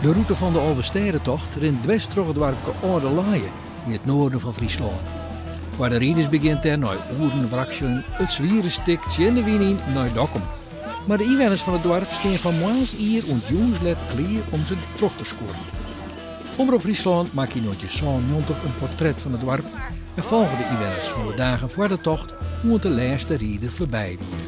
De rûte fan de Alvestêdetocht rint dwers troch it doarpke Alde Leie yn it noarden fan Fryslân. Foar de riders begjint dêr nei oeren wrakseljen it swiere stik tsjin de wyn yn nei Dokkum. Mar de ynwenners fan it doarp stean fan moarns ier oant jûns let klear om se troch te skuorren. Omrop Fryslân makke yn 1997 in portret fan it doarp en folge de ynwenners fan de dagen foar de tocht oant de lêste rider foarby wie.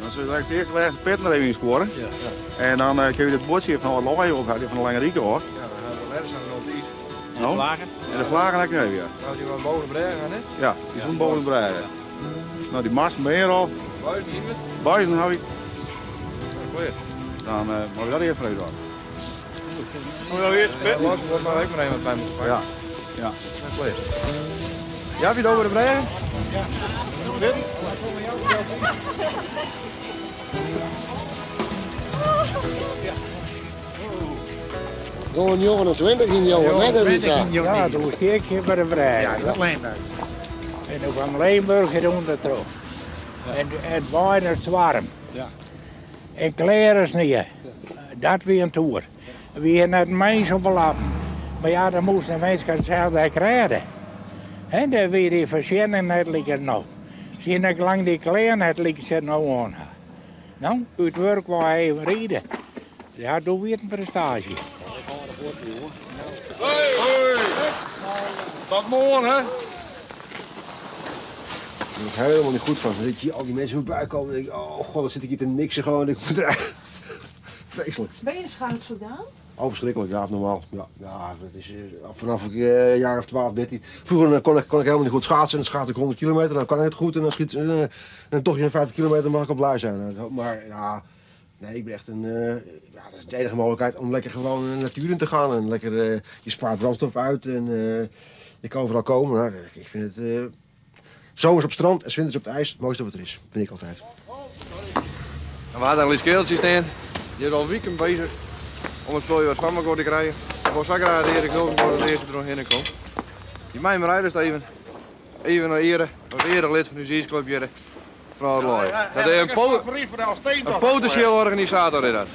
Dan sil ik direkt de lêste pit noch even ynskuorre. En dan kinne we dit buordsje fan Alde Leie ophelje fan de Lange Rike ôf. Ja, dan hawwe we letters noch op de iis. En de flaggen? En de flaggen ek even, ja. Nou, dy boven de brêge, hè? Ja, dy soene boven de brêge. Nou, dy mast mear al. Buizen hiene we? Buizen ha we. Klear. Dan moatte we dat earst mar even dwaan. Moet je eerst pitten? Los, wordt maar ook maar even bij moeten pakken. Ja. Ja. Klear. Ja, wie over de brêge? Ja. Pitten? Doe 29 yn jo net Ja, doe stie ik hjir by de brêge. Ja, dat Leemburg. En doe kwam Leemburg hjir ûnder troch. En it waaide in stoarm. Ja. En klear as snie. Dat wie in toer. Der wie net in mins op 'e lappen. Mar ja, dan moasten de minsken it sels ek rêde. En dêr wie dy foarsjenning net lykas no. Se hiene ek lang dy klean net lykas se no oan ha. No, út wurk wei even ride. Ja, doe wie it in prestaasje. Hoi! Tot moarn, hè? Daar word ik helemaal niet goed van. Dat je al die mensen voorbij komen en denk ik, oh god, wat zit ik hier te niksen gewoon. Ik moet er... Vreselijk. Ben je schaatser dan? Oh, verschrikkelijk, ja, normaal. Ja, ja, dat is vanaf ik een jaar of 12, 13. Vroeger kon ik helemaal niet goed schaatsen. En dan schaats ik 100 kilometer, dan kan ik het goed. En dan schiet een tochtje van 50 kilometer, mag ik al blij zijn. Maar ja, nee, ik ben echt een, ja, dat is de enige mogelijkheid om lekker gewoon de natuur in te gaan. En lekker, je spaart brandstof uit en je kan overal komen. Nou, ik vind het zomers op het strand en 's winters op het ijs het mooiste wat er is, vind ik altijd. En we hadden een skeeltje staan. Die is al weken bezig om het spul wat van elkaar te krijgen. Ik wou zo graag dat Erik Wiltenborg als eerste er nog heen komt. Die mij maar rijden even. Even naar ere, als eerder lid van de IJsclub hier. Van Alde Leie. Ja, ja, Dat is ik heb favoriet voor de Elfstedentocht. een potentieel organisator is dat.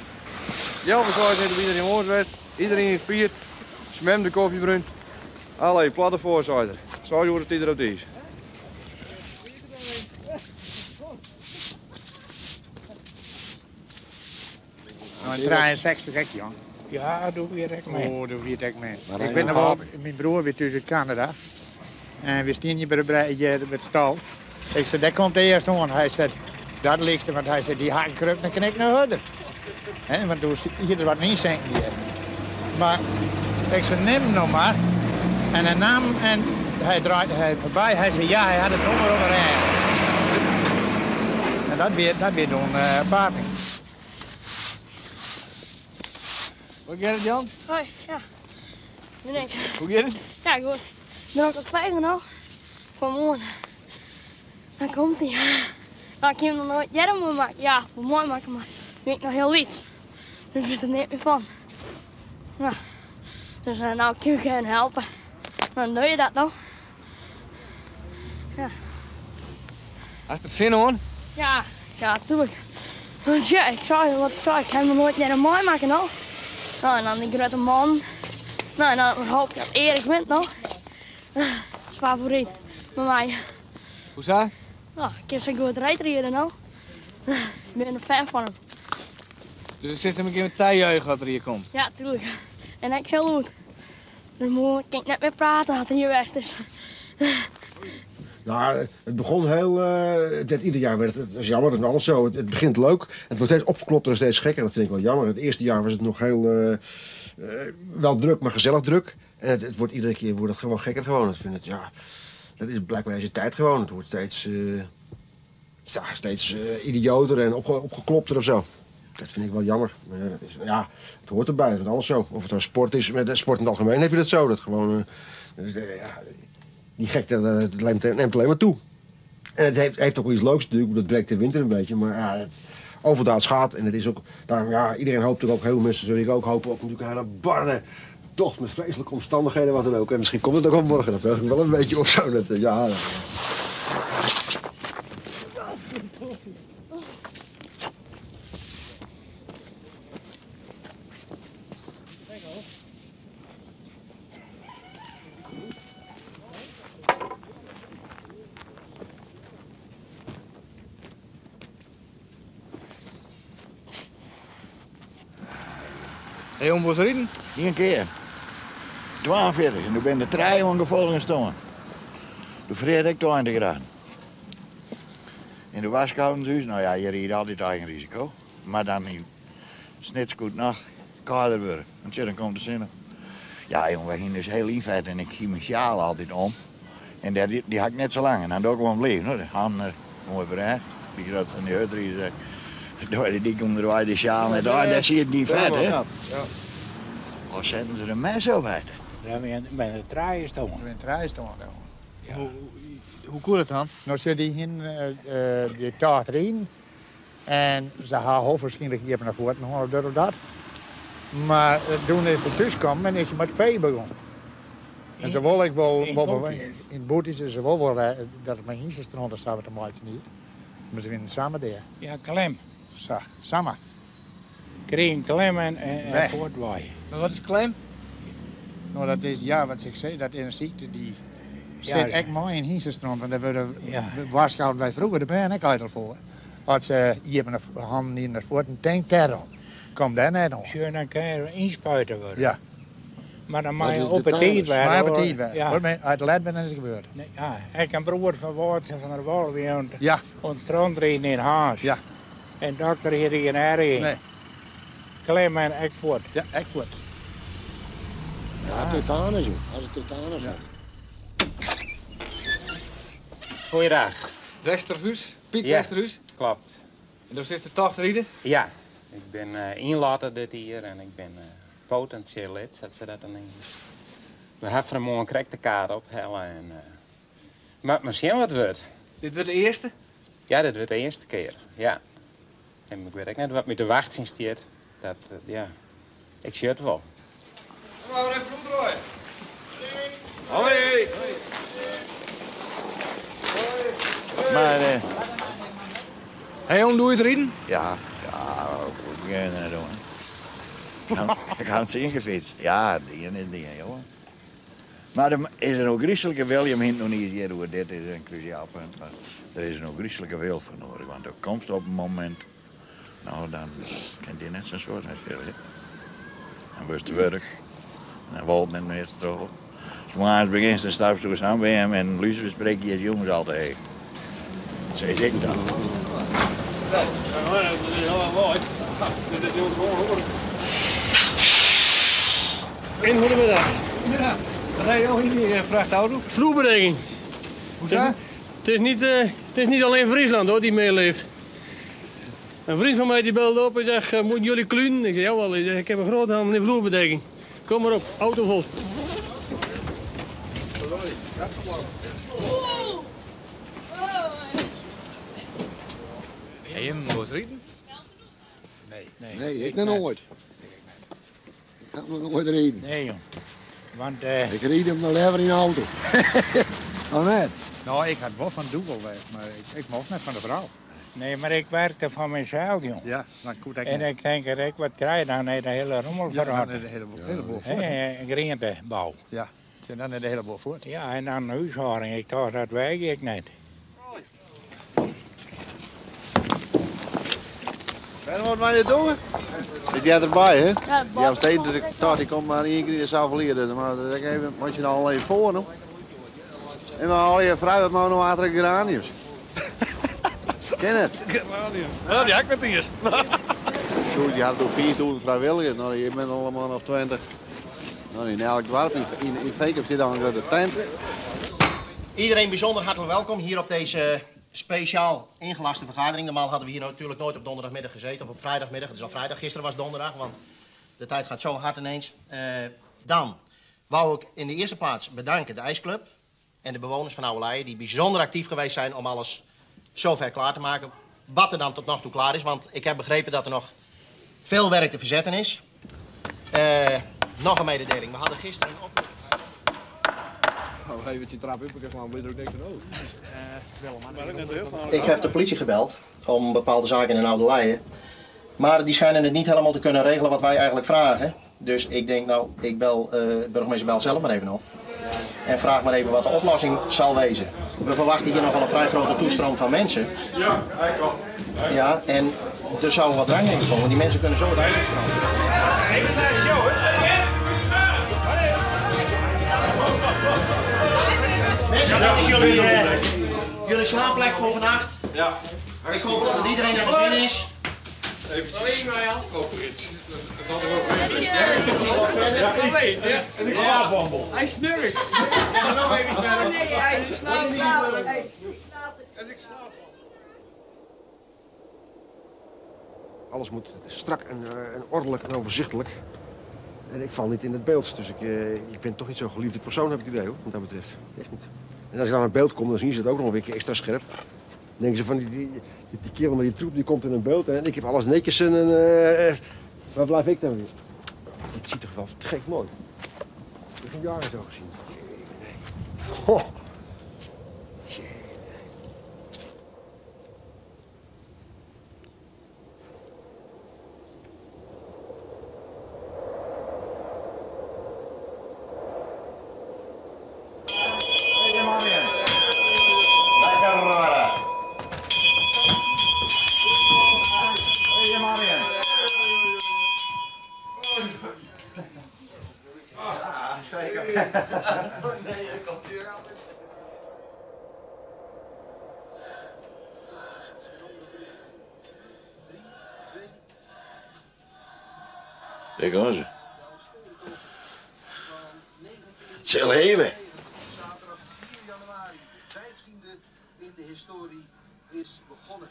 Jelke zei net dat iedereen oors werd, iedereen in spier, smem de koffiebrun. Allee, platte voorzijder. Zo hoe het ieder op de ijs. Nou, in 63 ek, Jan. Ja, doe wie het ek mee. Oh, doe wie het ek mee. Maar Ik hij ben nog nog wel, mijn broer weer tussen Canada. En we staan hier bij de brei, hier bij het stal. Ik zei, daar komt de eerste aan. Hij zei, dat lichtste, want hij zei, die hakken kruipt, dan kan ik naar harder. Hè, want toen hier er wat niet zinken hier. Maar ik zei, neem hem nog maar. En hij nam en hij draaide hij voorbij. Hij zei, ja, hij had het nummer op een rij. En dat weer doen Paping. Hoe gaat het, Jan? Hoi, ja. Ben ik. Hoe gaat het? Ja, goed. Ik ben ook al 5 nou. Vanmorgen. Dan komt hij. Nou, ik heb hem nog nooit eerder mooi maken. Ja, voor mooi maken, maar nu ben ik nog heel liet. Dus ik weet er niet meer van. Ja. Dus nou kun ik hen helpen. Dan doe je dat dan. Ja. Hast er zin in? Ja, ja, tuurlijk. Want ja, ik zei, wat ik zei, ik kan me nooit meer mooi maken nou. Nou, en dan die grote man. Nou, en dan hoop ik dat Erik wint nog. Dat is favoriet bij mij. Hoe zei? Nou, ik heb zo goed rijden nou. Ik ben een fan van hem. Dus het zit hem een keer met tijjuichen dat er hier komt? Ja, tuurlijk. En ik heel goed. Dus moet ik net meer praten als hij hier weg is. Nou, het begon heel, het werd ieder jaar werd het, dat is jammer, dat is alles zo. Het begint leuk, het wordt steeds opgeklopter en steeds gekker. Dat vind ik wel jammer. Het eerste jaar was het nog heel wel druk, maar gezellig druk. En het wordt iedere keer wordt het gewoon gekker gewoon. Dat vind ik, ja, dat is blijkbaar deze tijd gewoon. Het wordt steeds idioter en opgeklopter. Dat vind ik wel jammer. Maar ja, dat is, ja, het hoort erbij. Dat is met alles zo. Of het nou sport is, met sport in het algemeen heb je dat zo. Dat gewoon, dus, ja, die gekte, dat neemt alleen maar toe. En het heeft ook wel iets leuks natuurlijk, dat breekt de winter een beetje. Maar ja, het overdaad schaadt. En het is ook, daarom, ja, iedereen hoopt er ook, heel veel mensen zoals ik ook, hopen op natuurlijk een hele barre tocht met vreselijke omstandigheden, wat dan ook. En misschien komt het ook wel morgen, dat werkt wel een beetje op zo. Dat, ja. Hey, om was rijden? Eén keer. 42. En toen ben de trein ongevallen gestaan. Toen vreet ik 20 graden. In de waskoude nou ja, je rijdt altijd eigen risico. Maar dan in snitskoet nog kouder worden. Want dan komt de zin op. Ja, jongen, wij gingen dus heel invet en ik ging mijn sjaal altijd om. En die had ik net zo lang. En dan doe ik gewoon bleef. Hoor. De handen, mooi bereid. Die dat ze in de hut rijden. Door die dik onder de de sjaal met daar, daar zie je het niet vet, hè? Ja. Of zetten ze er een mes op uit? Ja, bij de trein is het Bij de trein is het ja. Hoe koel het dan? Nou zit die in die taart erin. En ze hebben waarschijnlijk hier naar voren nog dat of dat. Maar toen is ze thuis kwam en is ze met vee begonnen. En ze wil ik wel, in het boot is ze wel dat het mijn hinsenstrand is samen te maken niet. Maar ze winnen samen daar. Ja, klem. Zo, samen. Kreeg een klem en voortwaai. Maar wat is klem? Nou, dat is, ja, wat ik zei, dat is een ziekte die zit echt mooi in hinsenstrand. Want daar worden waarschuwd wij vroeger, daar ben ik al voor. Als ze hier met de handen in het voort, een tank daarom. Kom daar net om. Schön, dan kan je inspuiten worden. Ja. Maar dan mag je op het tijd werden. Maar op het tijd werden. Ja. Uit de let ben is het gebeurd. Nee, ja, ik een broer van Woutsen van der Wal die aan het strand reden in Haas. Ja. En dokter hier in Erg. Nee. Klem en ik voort. Ja, ik voort. Ja, tetanus. Als het tetanus. Ja. Goeiedag. Westerhuis, Piet Westerhuis. Klopt. En dus is de tocht rijden? Ja, ik ben inlater dit hier en ik ben potentieel lid, zet ze dat dan in. We hebben vanmorgen correct de kaart ophellen en maar misschien wat wordt. Dit wordt de eerste? Ja, dit wordt de eerste keer, ja. En ik weet ook net wat me te wachten staat. Dat, ja, ik zie het wel. Kom maar even omdraaien. Hoi! Maar... Hey, hoe doe je het rijden? Ja, ja, ik ben er doen. Ik had het ingefietst. Ja, die en die, jongen. Maar er is een griezelijke wil, je hint nog niet hier hoe dit is een cruciaal punt, maar er is een griezelijke wil voor nodig. Want er komt op een moment, nou dan kent je net zo'n soort natuurlijk. Dan wordt het werk, en dan valt het net meer. Maar begint dan stap je samen bij hem en Luus spreek je als jongens altijd. Zo is ik dan. Dat is heel mooi. Dit is heel gewoon. En goedemiddag. Ja, rij je ook in die vrachtauto? Vloerbedekking. Hoe zo? Het is niet alleen Friesland hoor, die meeleeft. Een vriend van mij die belde op en zegt, moeten jullie klunen? Ik zeg, jawel, ik, zeg, ik heb een grote hand in vloerbedekking. Kom maar op, auto vol. Heb je hem nog eens rijden? Nee. Nee, ik nog nooit. Ik ga nog nooit rijden. Nee, joh. Want, ik rijd hem dan liever in de auto. Oh, nee. Nou, ik had wel van Google weg, maar ik mocht net van de vrouw. Nee, maar ik werkte van mezelf, joh. Ja, maar goed, ik en niet. ik denk dat ik wat krijg, dan heeft de hele rommel ja, verhaald. Dan de hele boel voort. En groentebouw. Ja, en dan de hele boel voort. Ja, en dan huishouding. Ik dacht, dat werk ik niet. En wat wij dit doen? Ik jij erbij, hè? Ja, Die hebben steeds de taart, die komt maar één keer in de zoveel Maar dat ik even, moet je nou al even voor, hoor. En dan haal je vrij wat maar nog water geraniums. Ken het? Geraniums. Ja, die had ik met eerst. Zo, die had ook 4000 vrijwilligers. Nou, je bent allemaal nog 20. Nou, in elk dorp, in Veek zit al een grote tent. Iedereen bijzonder hartelijk welkom hier op deze speciaal ingelaste vergadering. Normaal hadden we hier natuurlijk nooit op donderdagmiddag gezeten of op vrijdagmiddag. Het is al vrijdag, gisteren was donderdag, want de tijd gaat zo hard ineens. Dan wou ik in de eerste plaats bedanken de IJsclub en de bewoners van Oude Leien die bijzonder actief geweest zijn om alles zover klaar te maken. Wat er dan tot nog toe klaar is, want ik heb begrepen dat er nog veel werk te verzetten is. Nog een mededeling. We hadden gisteren een oproep. Oh, even je trap op, ik slaan, weet er ook niks van over. Ik heb de politie gebeld om bepaalde zaken in Oude Leien. Maar die schijnen het niet helemaal te kunnen regelen wat wij eigenlijk vragen. Dus ik denk, nou, ik bel burgemeester Bel zelf maar even op. En vraag maar even wat de oplossing zal wezen. We verwachten hier nogal een vrij grote toestroom van mensen. Ja, hij kan. Ja, en er zou wat drang in komen. Die mensen kunnen zo het ijs stromen. Even naar de show, hè? Mensen, dit is jullie slaapplek voor vannacht. Ja. Ik hoop dat het iedereen naar de zin is. Eventjes over iets. Dat er overheen is. Ja, en ik slaapwandel. Hij snurkt. Nog even snurken. Nee, hij slaapt. En ik slaap. Alles moet strak en ordelijk en overzichtelijk. En ik val niet in het beeld, dus ik ben toch niet zo'n geliefde persoon, heb ik het idee, hoor, wat dat betreft. Echt niet. En als ik dan in het beeld kom, dan zien ze het ook nog een keer extra scherp. Dan denken ze van, die kerel met die troep, die komt in een beeld. En ik heb alles netjes en waar blijf ik dan weer? Dit ziet toch wel gek mooi. Ik heb geen jaren zo gezien. Nee. Goh. Daar gaan ze. Het zal leven. Zaterdag 4 januari, 15e in de historie is begonnen.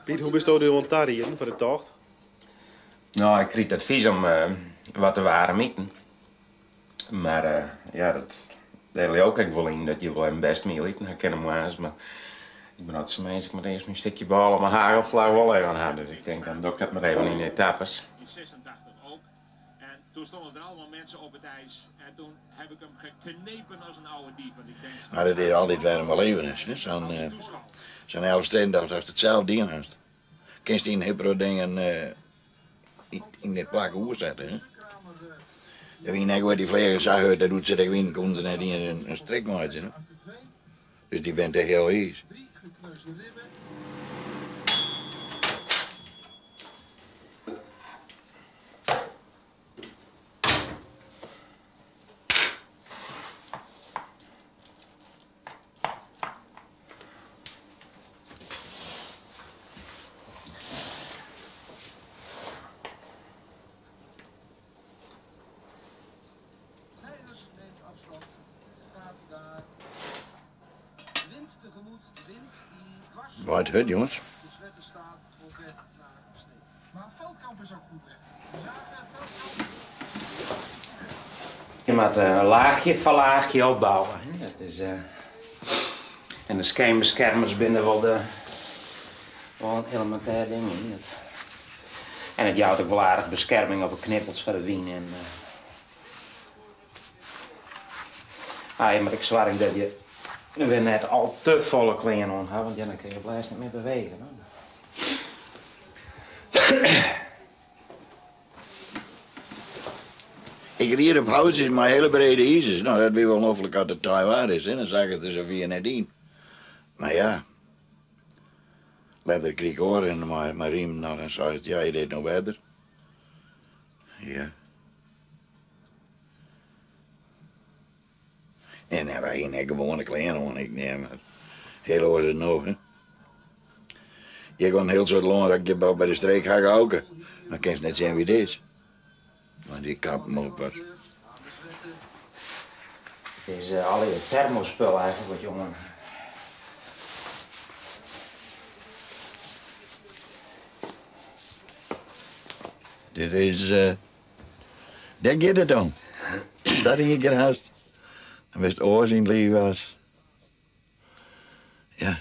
Piet, hoe bist u aan het voor de tocht? Nou, ik kreeg het advies om wat te warm eten. Maar ja, dat deel je ook wel in, dat je wel een best mee eten. Ik ken hem wel eens, maar ik ben altijd zo mens, ik moet eerst mijn stukje bal en mijn hagelslag wel even aan haar. Dus ik denk, dan doe ik dat maar even in etappes. In 86 ook. En toen stonden er allemaal mensen op het ijs. En toen heb ik hem geknepen als een oude dief. Want ik denk, Maar dat is altijd waar mijn leven is. Zo'n zo'n Elfstedentocht als hetzelfde ding is. Kun je die hippere dingen in dit plak oer zetten. Hè? De wie net die vliegen zag, dat doet ze de wien, komt er net in een strik maken. Hè? Dus die bent echt heel iets. Wat hut, jongens. Maar Veldkamp is ook goed weg. Je moet een laagje voor laagje opbouwen. Hè? Dat is, en de schijnbeschermers binnen wel, wel een elementair ding in. Dat... En het jouwt ook wel aardig bescherming op de knippels van de wien. En, Ah, ja, maar ik zwaar dat je weer net al te volle kleren aan hebt, want ja, dan kun je blijft niet meer bewegen. Hoor. Ik rier op hout maar hele brede ijzers. Nou, dat weet wel ongelooflijk dat het taai is, hè. Dan zag ik het er zo vier net in. Maar ja, letterlijk kreeg ik hoor en mijn riem, nou, dan zei het, ja, je deed nog verder. Ja. En wij gingen gewone kleren aan, ik neem maar heel was het nog, hè. Je kon heel soort lang dat ik je bij de streek ga houden. Dan kun je net zien wie het is. Maar die kap moet pas. Het is al je thermospul eigenlijk wat jongen. Dit is, dêr giet it om. Ast dat ien kear hast, dan witst oars yn it liif as. Ja.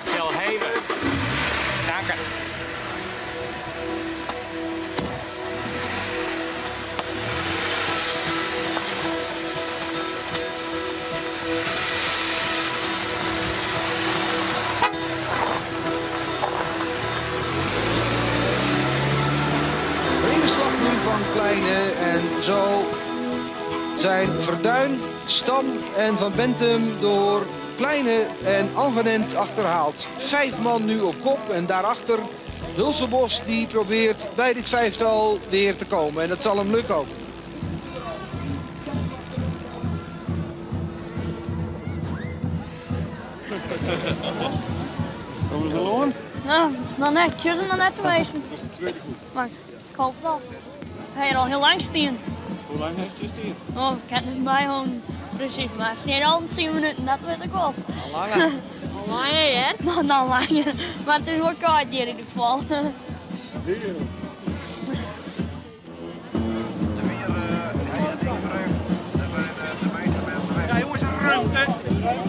Sil heve. Danke. Slag nu van Kleine en zo zijn Verduin, Stam en Van Bentum door Kleine en Angenent achterhaald. 5 man nu op kop en daarachter Hulsebos die probeert bij dit vijftal weer te komen. En dat zal hem lukken ook. Komen ze loon? Nou, nog net. Ik zie ze nog net de meesten. Dat is de tweede groep. Maar ik hoop wel. Hij is al heel lang staan. Hoe lang heeft hij staan? Oh, ik kan het niet bijhouden. Precies, maar het staat al 10 minuten, dat weet ik wel. Al langer? Al langer, hè? Nou, nou langer. Maar het is wel koud hier in ieder geval. Ja, jongens, ruimte.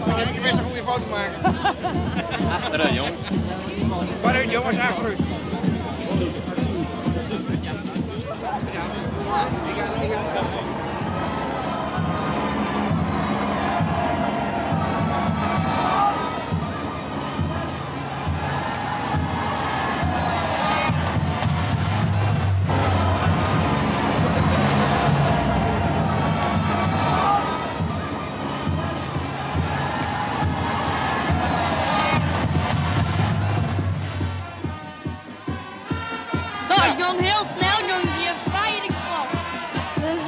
Dan kan ik best een goede foto maken. Achteruit, jongens. Vooruit, jongens, achteruit. Ik kom heel snel, jongen, hier voorbij de klok. Dus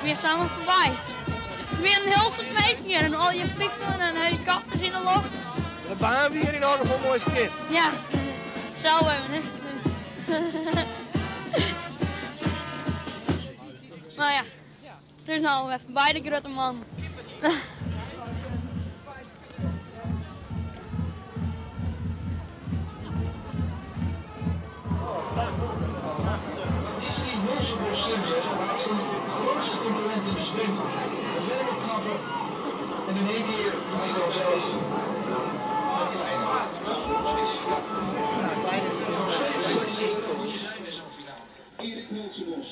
weer samen voorbij. Weer een heel soort meisje hier en al je vliegtuigen en helikopters in de lucht. De baan weer in orde voor een mooi kind. Ja, zo even, hè. Nou ja, het is nou even bij de grote man. Is die Hulsebos slim zeg, hij laat zijn grootste concurrent in de sprint. Dat wil nog knapper. En in één keer doet hij dan zelf met Kleine.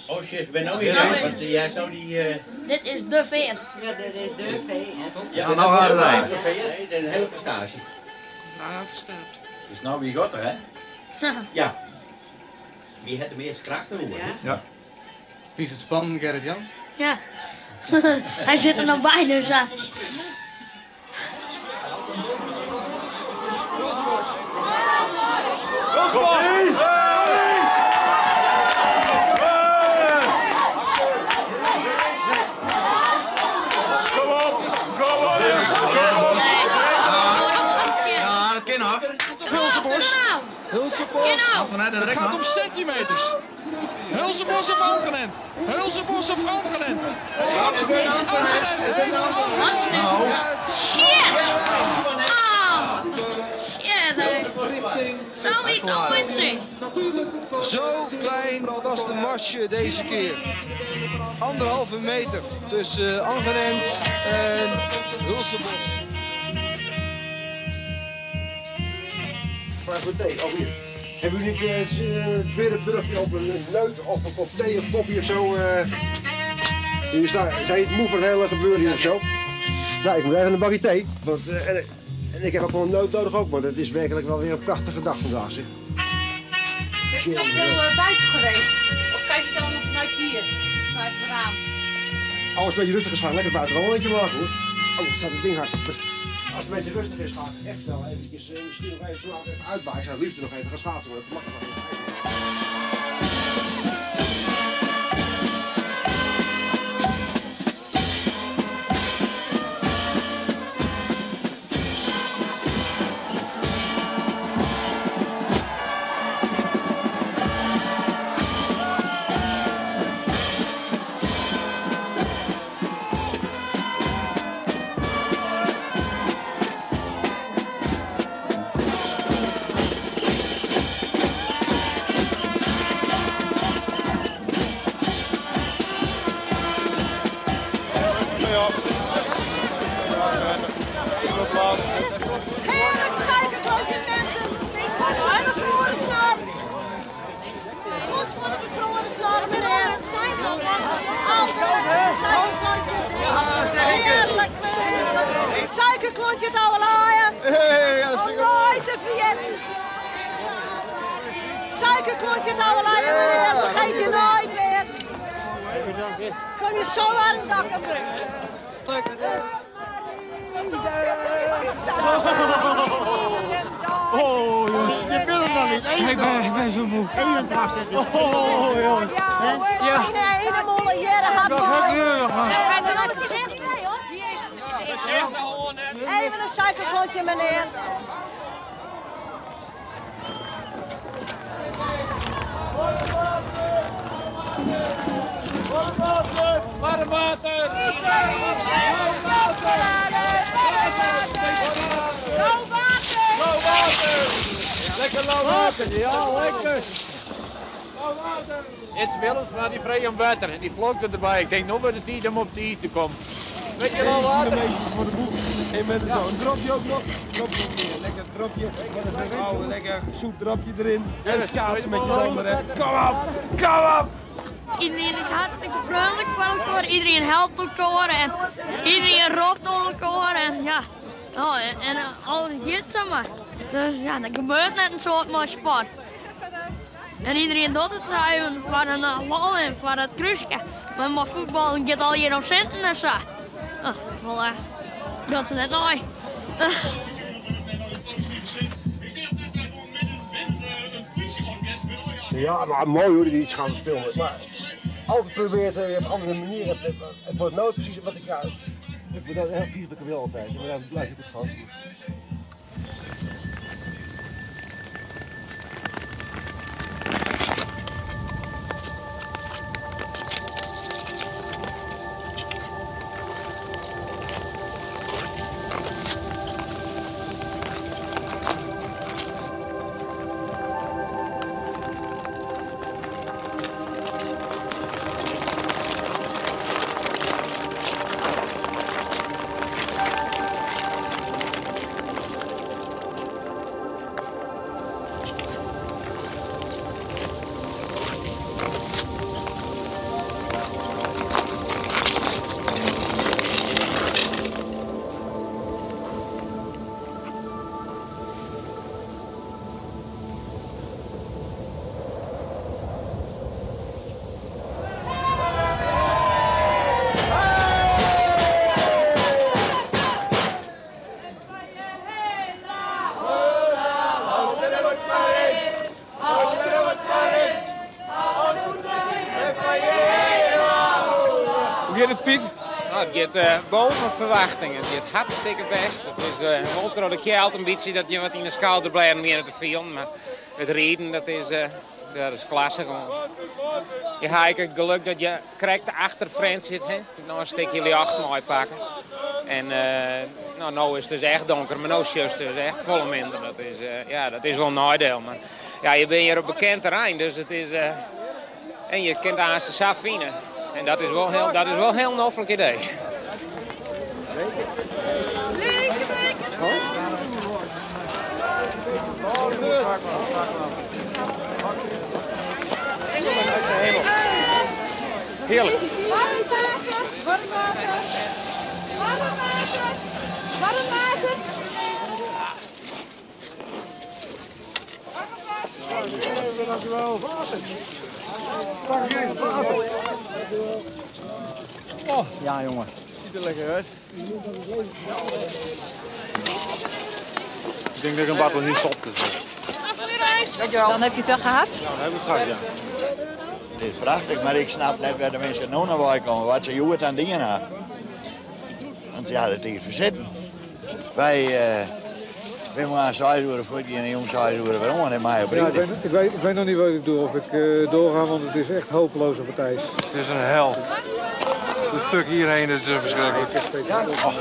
Oh shit, ben nou weer want jij zou die... Dit is de veer. Ja, dit is de veer. Ja, nou gaat het eind. Nee, dit is een hele prestatie. Nou, verstaat. Is nou wie gaat er, hè? Ja. Wie heeft de meeste krachten hoor. Ja. Ja. Wie is het spannend, Gerrit-Jan? Ja. Hij zit er nog bij, dus ja. Kom op! Kom op! Kom op! Ja, dat kan hoor. Hulsebos. Hulsebos. Het gaat om centimeters. Hulsebos of Angenent? Hulsebos of Angenent? Het gaat Angenent. Shit! Oh! Shit! Zoiets onwenselijk. Zo klein was de marge deze keer. 1,5 meter tussen Angenent en Hulsebos. Maar voor thee, oh hier. Hebben jullie niet weer een brugje op een neut of een kop thee of koffie of zo? Jullie staan, zijn het moe van het hele gebeuren hier of zo? Nou, ik moet even een bakje thee. Want, en ik heb ook wel een neut nodig ook, want het is werkelijk wel weer een prachtige dag vandaag, zeg. Bent u nog veel buiten geweest? Of kijk je het allemaal vanuit hier, vanuit het raam? Als het een beetje rustig is, ga ik lekker buiten wel een beetje maken, hoor. Oh, het staat het ding hard. Als het een beetje rustig is, ga ik echt wel eventjes, misschien nog even, even uitbaaien. Ik zou het liefst nog even gaan schaatsen, maar dat mag nog niet. Suikerklontje út Oude Laaien. Om nooit te vergeten. Suikerklontje út Oude Laaien, meneer, vergeet je nooit meer. Kom je zomaar in dak en brengen. Oh, jongens. Je wil het nog niet. Even Ik ben zo moe. Even terugzetten. Oh, jongens. Ja. Ene molle, jere, had Even een suikerklontje, meneer. Warm water! Warm water! Warm water! Lauw water! Lauw water! Lekker lauw water, ja, lekker! Het is Willems, maar die vrij om water en die vlokte erbij. Ik denk, nog wordt het tijd om op de ijs te komen. Weet je wel water? Voor de boeg. En met zo een dropje ook nog. Dropje, lekker dropje. Oh, lekker zoet dropje erin. En schaatsen met je handen. Kom op, kom op! Iedereen is hartstikke vriendelijk voor elkaar, iedereen helpt elkaar en iedereen roept elkaar en ja, oh, en alles gaat zomaar. Dus ja, dat gebeurt net een soort maar sport. En iedereen doet het zo voor een lol en voor het kruisje. Maar maar voetbal gaat al hier om centen en zo. Oh, wel, dat is net mooi. Ja, maar mooi hoor, die schaatsfilm. Maar altijd probeert, je hebt andere manieren. Het wordt nooit precies wat ik... Ja, ik ben heel vies wat ik wil altijd. Maar daar blijf ik het gewoon. Hoe gaat het, Piet? Nou, het gaat boven verwachting. Het gaat hartstikke best. Het is wel de kjeld een beetje dat je wat in de schouder blijft meer te veel. Maar het rijden, dat is klasse gewoon. Je hebt het geluk dat je correct achter Frans zit. Hè? Nog een stukje licht mooi pakken. En nou is het dus echt donker, maar nu is het dus echt volle minder. Dat is, ja, dat is wel een nadeel. Maar ja, je bent hier op bekend terrein, dus het is... en je kunt aan ze safine. En dat is wel heel noffelijk idee. Heerlijk. Warm water, warm water, warm water, warm water. Dankjewel. Water. Pak jullie water. Oh, ja jongen. Ziet er lekker uit. Ik denk dat ik een battle nu stop. Dan heb je het wel gehad? Ja, dan heb ik het gehad, ja. Het is prachtig, maar ik snap net waar de mensen nou naar wij komen, wat ze hier aan dingen hebben. Want ja, dat is verzitten. Wij moeten aan 6 uur voort en om 6 uur weer om en mij op Ja, ik weet nog niet wat ik doe, of ik doorga, want het is echt hopeloos op het ijs. Het is een hel. Het stuk hierheen is verschrikkelijk. Oh,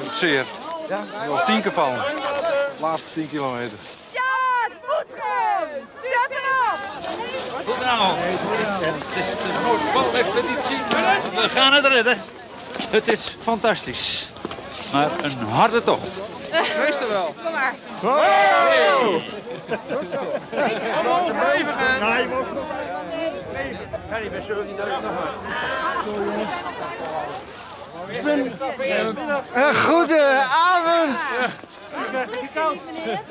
het zeer. Nog 10 keer vallen. Laatste 10 kilometer. Ja, het moet gewoon! Zet hem op! Goedenavond. Het is de grote expeditie. We gaan het redden. Het is fantastisch. Maar een harde tocht. Meestal wel. Kom maar. Hey! Goed zo. Omhoog blijven gaan. Nee, kan niet bij 17.000 nog maar. Een goede avond.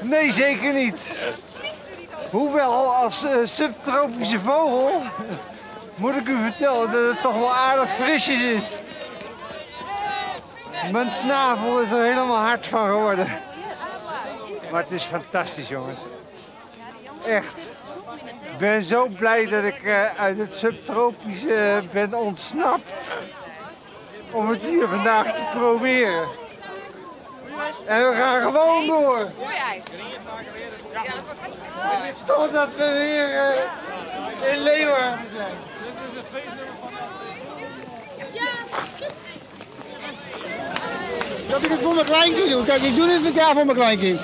Nee, zeker niet. Hoewel, als subtropische vogel moet ik u vertellen dat het toch wel aardig frisjes is. Mijn snavel is er helemaal hard van geworden. Maar het is fantastisch, jongens. Echt. Ik ben zo blij dat ik uit het subtropische ben ontsnapt. Om het hier vandaag te proberen. En we gaan gewoon door. Totdat we weer in Leeuwarden zijn. Dat ik het voor mijn kleinkind doe. Kijk, ik doe dit het jaar voor mijn kleinkind.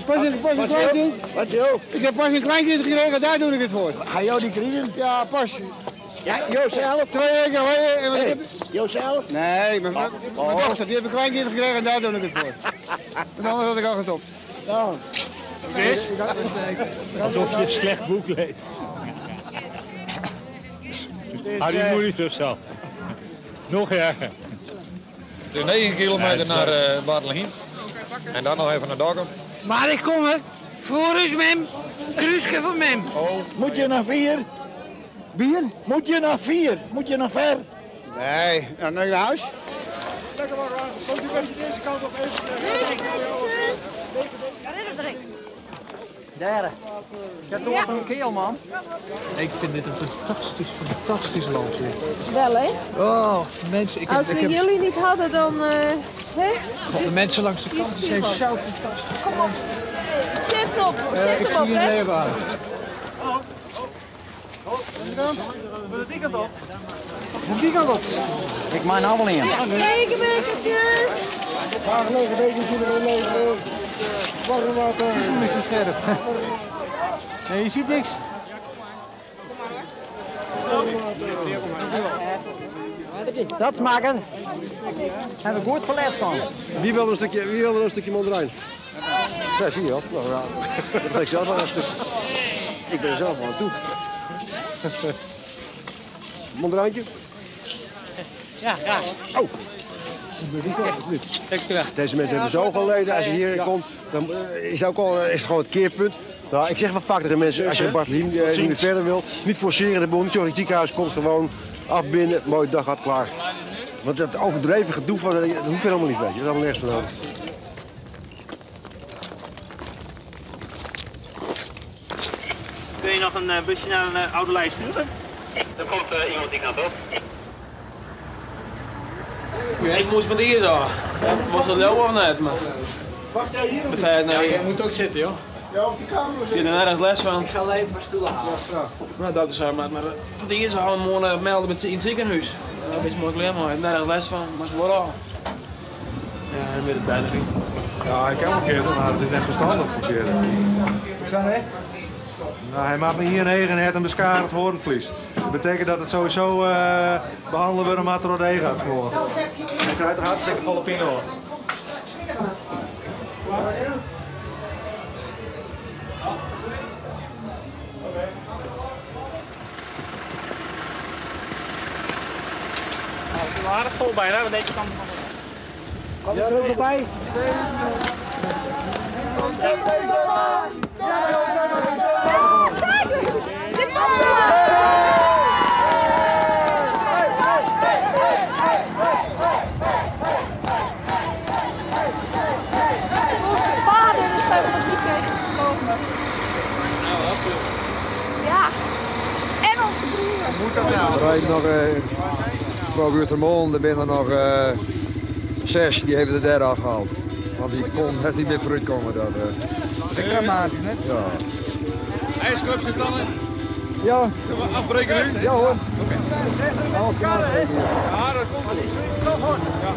Pas een kleinkind. Wat is jou? Ik heb pas een kleinkind gekregen, daar doe ik het voor. Ga jou die krijgen? Ja, pas. Ja, jouzelf? 2 weken geleden. Hey, jouzelf? Nee, mijn dochter, die heeft een kleinkind gekregen en daar doe ik het voor. En anders had ik al gestopt. Nou. Chris? Alsof je een slecht boek leest. Harry Moelis of zo. Nog erger. Het is 9 kilometer naar Bartlehiem. En dan nog even naar Dokkum. Maar ik kom er. Voor is mem. Kruiske voor mem. Oh. Moet je naar 4? Bier? Moet je naar 4? Moet je naar ver? Nee, dan naar huis. Lekker wakker. Komt u een beetje deze kant op. Even. Daar. Dat doet een keel, man. Ik vind dit een fantastisch, fantastisch land hier. Wel, hè? Oh, mensen. Als we jullie niet hadden, dan... hè? God, de mensen langs de kant die zijn zo fantastisch. Kom op. Zet op, zet hem op, hè? Wil die kant op? Moet die kant op? Ik maak nou wel in. Lege bekertjes. Graag lege bekertjes erin leveren. Warm water. Het is niet zo scherp. Nee, je ziet niks. Dat smaken. Daar hebben we goed verlet van. Wie wil er een stukje, mandarijn? Ja, zie je wel. Nou, ja, dat ben ik zelf al een stuk. Ik ben er zelf al aan toe. Mandarijntje? Ja, graag. Oh. Deze mensen hebben zo geleden. Als je hier komt, dan is, ook al, is het gewoon het keerpunt. Nou, ik zeg wel vaak tegen mensen, als je in Bartlehiem niet meer verder wil, niet forceren de boel, niet zo in het ziekenhuis komt, gewoon afbinden, mooie dag had klaar. Want dat overdreven gedoe van, dat hoeft helemaal niet, weet je. Dat is allemaal nergens voor nodig. Kun je nog een busje naar een oude lijn sturen? Er komt iemand die kant op. Ik moest van de hier zo. Was dat wel of net, maar... Wacht jij hier? Ja, jij moet ook zitten, joh. Ja, op de kamer. Ik zit er nergens les van. Ik zal even mijn stoelen halen. Ja, graag. Nou, dokter zei maar, van de hier zo morgen melden met in het ziekenhuis. Dat is mooi klaar, maar ik heb nergens les van, maar ze worden al. Ja, dan werd het beter ging. Ja, ik kan wel 40, maar het is net verstandig voor 40. Hoe staat het? Nou, hij maakt me hier een en het een beschadigd hoornvlies. Dat betekent dat het sowieso behandelen wordt omdat er doorheen gaat gewoon. Hij krijgt er hartstikke volle pijn hoor. Nou, het is wel aardig vol bijna, want deze kant nog. Kom er ook bij? Kijk eens, dit was de laatste! Onze vader, daar zijn we nog niet tegengekomen. Nou, dat is Ja, en onze broer. Moet dat nou? Er rijdt nog, mevrouw Buurtermolen, er binnen nog 6, die hebben de derde afgehaald. Want die kon echt niet meer vooruit komen. Dat is dramatisch, hè? Ja. IJsclub zit dan in. Ja. Kunnen we afbreken nu? Ja hoor. Oké. Alles kan afbreken. Ja, dat komt goed. Ja.